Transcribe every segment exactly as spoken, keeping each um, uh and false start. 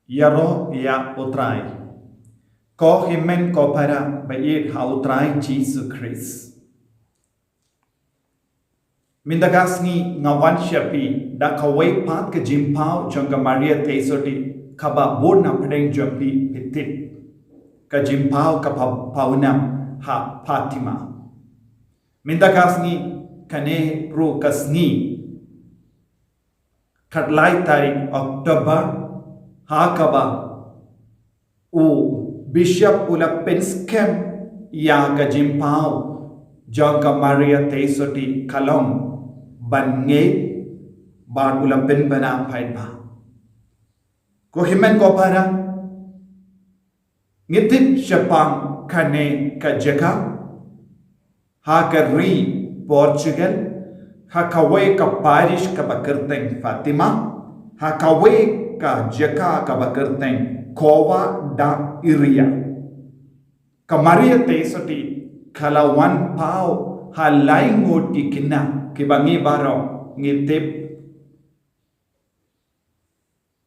Ïaroh ïa U Trai. Ko hynmen ko para ba ïeit ha U Trai Jisu Khrist. Mynta ka sngi nga wan sha phi da kawei pat ka jingpaw jong ka Maria Theisotti kaba bun na pdeng jong phi phi tip. Ka jingpaw ka pa, pawnam ha Fatima. Mynta ka sngi kane ruh ka sngi khatlai tarik October ha kaba u Bishop u la pynskhem ïa ka jingpaw jong ka Maria Theisotti ka long ban ngeit bad u la pynbna paidbah. Ko hynmen ko para, ngi tip shaphang kane ka jaka ha ka ri Portugal, ha kawei ka parish kaba kyrteng Fatima, ha kawei ka jaka kaba kyrteng Cova da Iria. Ka Maria Theisotti ka la wan paw ha lai ngut ki kynja kiba ngi baroh ngi tip,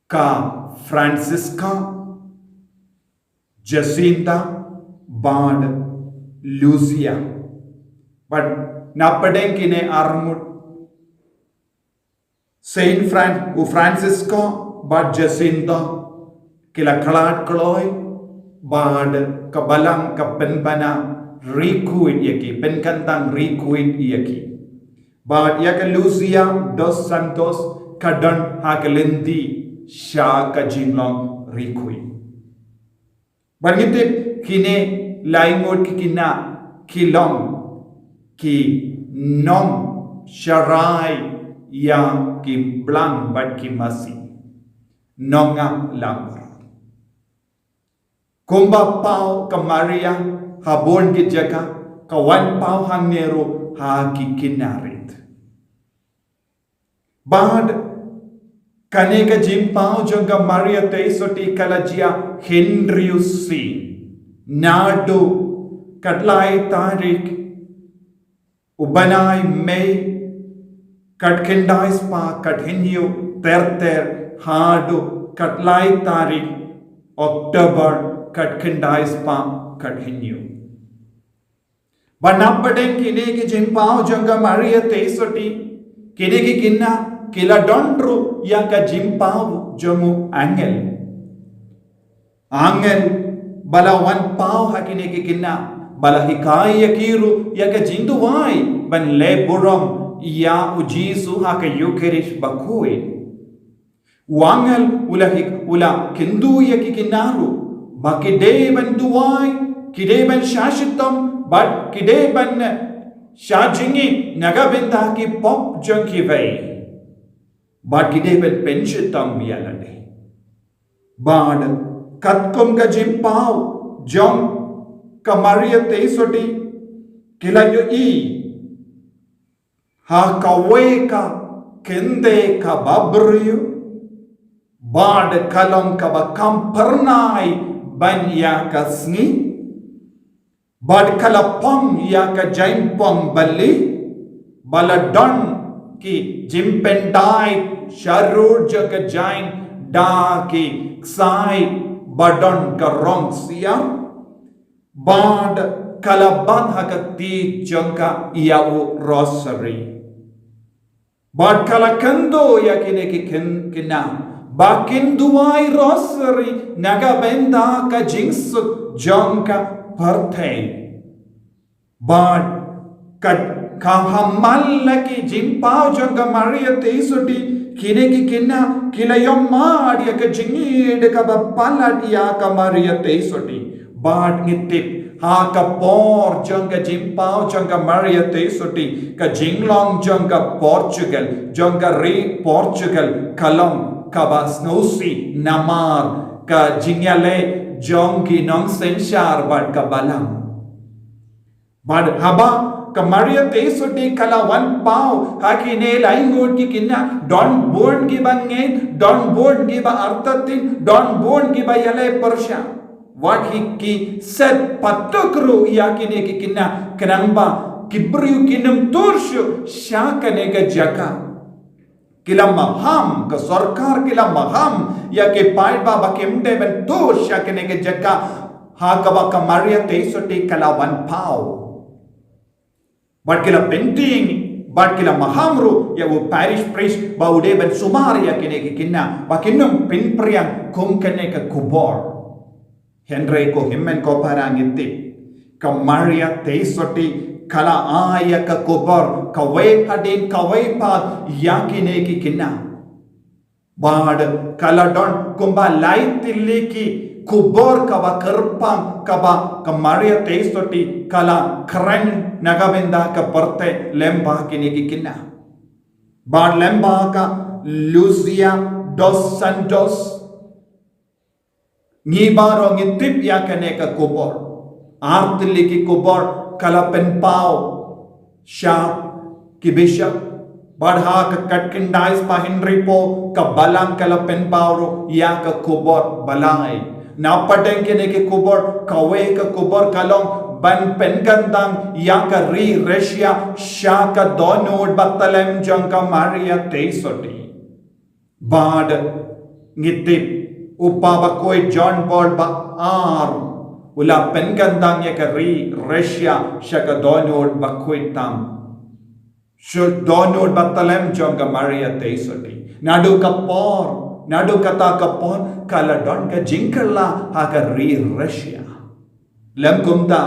ka Francisca, Jacinta bad Lucia. Bad na pdeng kine arngut, Saint Fran, u Francisco bad Jacinta ki la khlad kloi bad ka balang ka pynbna rikhuid ïa ki, pynkyntang rikhuid ïa ki. Bad ïa ka Lucia dos Santos ka don ha ka lynti sha ka jinglong rikhuid. Bad ngi tip kine lai ngut ki kynja ki long ki nongsharai ïa ki blang bad ki masi. Nongap lamur. Kumba paw ka Maria ha bun ki jaka, ka wan paw hangne ruh ha ki kynja rit. Bad kane ka jingpaw jong ka Maria Theisotti ka la jia hynriew sien. Naduh khatlai tarik u bnai Mei khatkhyndai spah khathynñiew ter ter haduh khatlai tarik October khatkhyndai spah khathynñiew. Bad na pdeng kine ki jingpaw jong ka Maria Theisotti, kine ki kynja ki la don ruh ïa ka jingpaw jong u angel. Angel ba la wan paw ha kine ki kynja, ba la hikai ïa ki ruh ïa ka jingduwai ban leh burom ïa u Jisu ha ka Eucharist bakhuid. U angel u la hik, u la kyntu ïa ki kynja ruh ba ki dei ban duwai, ki dei ban shah shitom bad ki dei ban shah jingim na ka bynta ki pop jong kiwei. Bad ki dei ban pynshitom ïa lade. Bad katkum ka jingpaw jong ka Maria Theisotti ki la ïohi ha kawei ka kynthei kaba briew bad ka long kaba kham phyrnai ban ïa ka sngi. Bad ka la pong ïa ka jaiñpong bali, ba la don ki jingpyndait sharud jong ka jaiñ da ki ksai ba don ka rong siar. Bad ka la bat ha ka kti jong ka ïa u rosary. Bad ka la kyntu ïa kine ki kyn, kynja ba kin duwai rosary na ka bynta ka jingsuk jong ka pyrthei. Bad ka, ka ha man la ki jingpaw jong ka Maria Theisotti, kine ki kynja ki la ïohmad ïa ka jingïeit kaba palat ïa ka Maria Theisotti. Bad ngi tip ha ka por jong ka jingpaw jong ka Maria Theisotti, ka jinglong jong ka Portugal, jong ka ri Portugal ka long kaba sngewsih namar ka jingïaleh jong ki nongsynshar bad ka balang. Bad haba ka Maria Theisotti ka la wan paw ha kine lai ngut ki kynja, don bun kiba ngeit, don bun kiba artatien, don bun kiba ïaleh pyrshah. Wat hi ki set patuk ruh ïa kine ki kynja khnang ba ki briew kin ym tur shuh sha kane ka jaka. Ki la maham, ka sorkar ki la maham ïa ki paidbah ba kim dei ban tu sha kane ka jaka ha kaba ka Maria Theisotti ka la wan paw. Bad ki la pyntieng, bad ki la maham ruh ïa u parish priest ba u dei ban sumar ïa kine ki kynna ba kin ym pynpriang kum kane ka khubor. Hynrei ko hynmen ko para, ngi tip, ka Maria Theisotti ka la ai ïa ka khubor kawei hadien kawei pat ïa kine ki kynna. Bad ka la don kumba lai tylli ki khubor kaba kyrpang kaba ka Maria Theisotti ka la kren na ka bynta ka pyrthei lyngba kine ki kynna. Bad lyngba ka Luzia dos Santos, ngi baroh ngi tip ïa kane ka khubor. Ar tylli ki khubor ka la pynpaw sha ki bishop. Bad ha ka khatkhyndai spah hynriewphew ka balang ka la pynpaw ruh ïa ka khubor ba lai. Na pdeng kine ki khubor, kawei ka khubor ka long ban pynkyntang ïa ka ri Russia sha ka dohnud bathylliem jong ka Maria Theisotti. Bad ngi tip, u Papa Bakhuid John Paul ba ar u la pynkyntang ïa ka ri Russia sha ka dohnud bakhuid tam, sha dohnud bathylliem jong ka Maria Theisotti. Naduh ka por, naduh kata ka por ka la don ka jingkylla ha ka ri Russia. Lem kumta,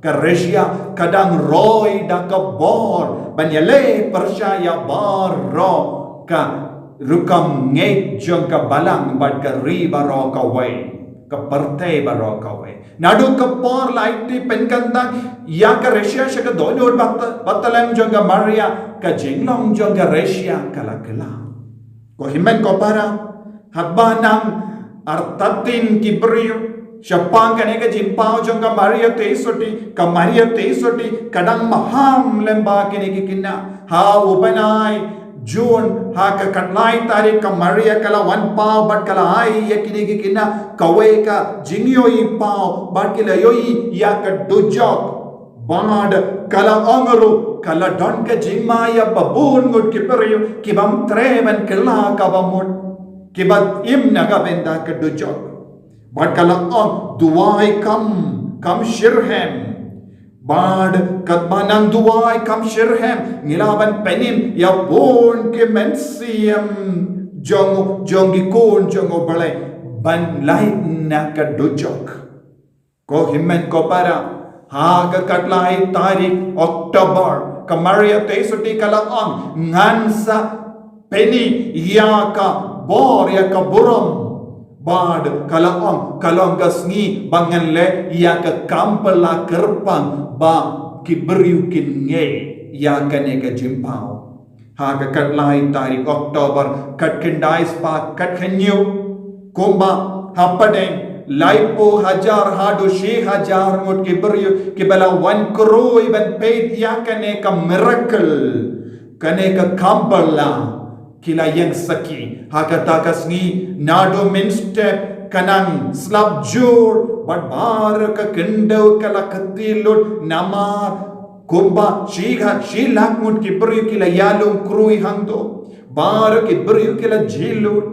ka Russia ka dang roi da ka bor ban ïaleh pyrshah ïa baroh ka rukom ngeit jong ka balang bad ka ri baroh kawei, ka pyrthei baroh kawei. Naduh ka por la aiti pynkyntang ïa ka Russia sha ka dohnud bat-, bathylliem jong ka Maria, ka jinglong jong ka Russia ka la kylla. Ko hynmen ko para, haba nang artatien ki briew shaphang kane ka jingpaw jong ka Maria Theisotti, ka Maria Theisotti ka dang maham lyngba kine ki kynna. Ha u bnai June, ha ka khatlai tarik, ka Maria ka la wan paw bad ka la ai ïa kine ki kynna, kawei ka jingïohi paw bad ki la ïohi ïa ka dujok. Bad ka la ong ruh, ka la don ka jingma ïa ba bun ngut ki briew ki bym treh ban kylla kaba mut, ki ba im na ka bynta ka dujok. Bad ka la ong, duwai kam, kam shitrhem. Bad katba nang duwai kam shitrhem, ngi lah ban pynim ïa bun ki mynsiem jong, jong ki khun jong U Blei ban lait na ka dujok. Ko hynmen ko para, ha ka khatlai tarik October, ka Maria Theisotti ka la ong, ngan sa pyni ïa ka bor, ïa ka burom. Bad ka la ong, ka long ka sngi ba ngan leh ïa ka kam pynlah kyrpang ba ki briew kin ngeit ïa kane ka jingpaw. Ha ka khatlai tarik October, khatkhyndai spah khathynñiew, kumba hapdeng laiphew hajar haduh shi hajar ngut ki briew ki ba la wan kyrkhu ban peit ïa kane ka miracle, kane ka kam pynlah, ki la ïeng sakhi. Ha kata ka sngi, naduh mynstep ka nang slap jur bad baroh ka khyndew ka la kti lut namar kumba shi ha, shi lak ngut ki briew ki la ïalum kyrkhu hangto. Baroh ki briew ki la jied lut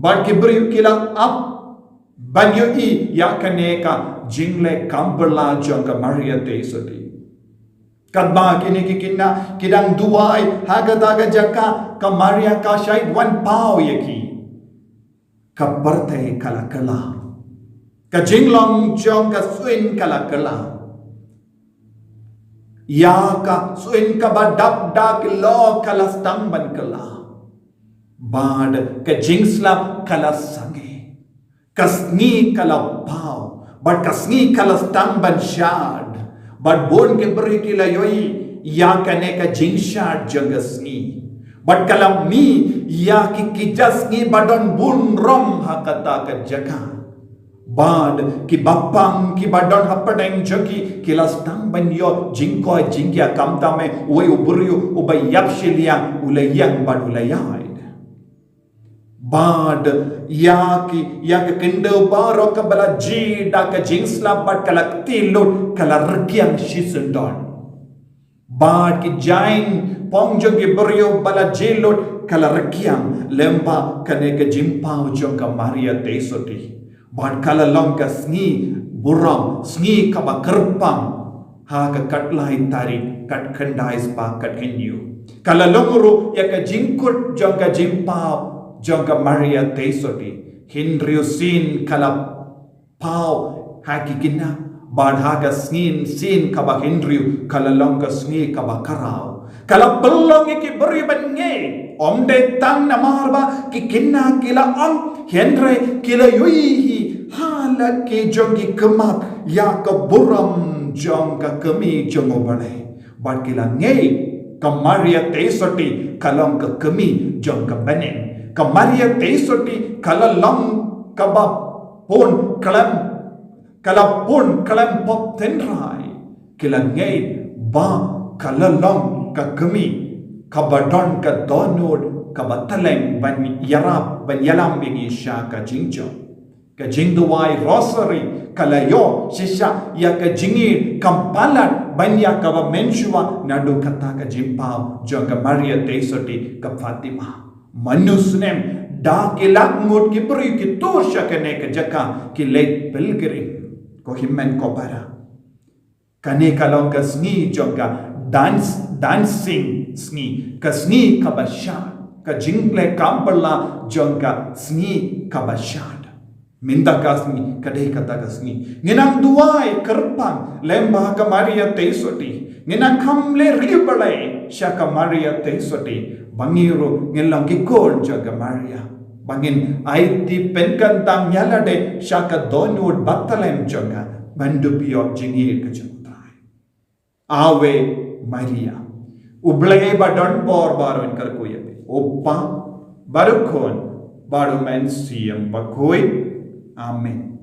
bad ki briew ki la ap ban ïohi ïa kane ka jingleh kam pynlah jong ka Maria Theisotti. Katba kine ki kynna ki dang duwai ha kata ka jaka, ka Maria ka shait wan paw ïa ki. Ka pyrthei ka la kylla. Ka jinglong jong ka suiñ ka la kylla. Ïa ka suiñ kaba dap da ki lok ka la sdang ban kylla. Bad ka jingslap ka la sangeh. Ka sngi ka la paw, bad ka sngi ka la sdang ban shad, bad bun ki briew ki la ïohi ïa kane ka jingshad jong ka sngi. Bad ka la mih ïa ki kjat sngi ba don bun rom ha kata ka jaka. Bad ki ba pang ki ba don hapdeng jong ki, ki la sdang ban ïoh jingkoit jingkhiah, khamtam eh uwei u briew uba ïap shiliang u la ïeng bad u la ïaid. Bad ïa ki, ïa ka khyndew baroh kaba la jied da ka jingslap bad ka la kti lut ka la rkiang shisyndon. Bad ki jaiñ pong jong ki briew ba la jied lut ka la rkiang lem bad kane ka jingpaw jong ka Maria Theisotti. Bad ka la long ka sngi burom, sngi kaba kyrpang ha ka khatlai tarik, khatkhyndai spah khathynñiew. Ka la long ruh ïa ka jingkut jong ka jingpaw jong ka Maria Theisotti. Hynriew sien ka la paw ha ki khynnah, bad ha ka sngi sien kaba hynriew ka la long ka sngi kaba khraw. Ka la pynlong ïa ki briew ban ngeit, ym dei tang namar ba ki khynnah ki la ong, hynrei ki la ïohi ha la ki jong ki khmat ïa ka burom jong ka kmie jong U Blei. Bad ki la ngeit ka Maria Theisotti ka long ka kmie jong ka bneng. Ka Maria Theisotti ka la long kaba pun khlem, ka la pun khlem pop tynrai. Ki la ngeit ba ka la long ka kmie kaba don ka dohnud kaba tylleng ban ïarap, ban ïalam ïa ngi sha ka jingjop. Ka jingduwai Rosary ka la ïoh shisha ïa ka jingïeit kam palat ban ïa kaba mynshuwa naduh kata ka jingpaw jong ka Maria Theisotti ka Fatima. Mano snem, da ki lak ngut ki briew ki tur sha kane ka jaka, ki leit pilgrim. Ko hynmen ko para, kane ka long ka sngi jong ka dance, dancing sngi, ka sngi kaba shad, ka jingkhleh kam bylla jong ka sngi kaba shad. Mynta ka sngi ka dei kata ka sngi. Ngin nang duwai kyrpang lem bad ka Maria Theisotti. Ngin nang kham leh ri balei sha ka Maria Theisotti. Ba ngi ruh ngin long ki khun jong ka Maria. Ba ngin aiti pynkyntang ïa lade sha ka dohnud bathylliem jong ka, ban dup ïoh jingïeit ka jong U Trai. Ave Maria. U Blei ba don bor baroh un kyrkhu ïa phi. U Kpa, bad U Khun, bad U Mynsiem Bakhuid. Amen.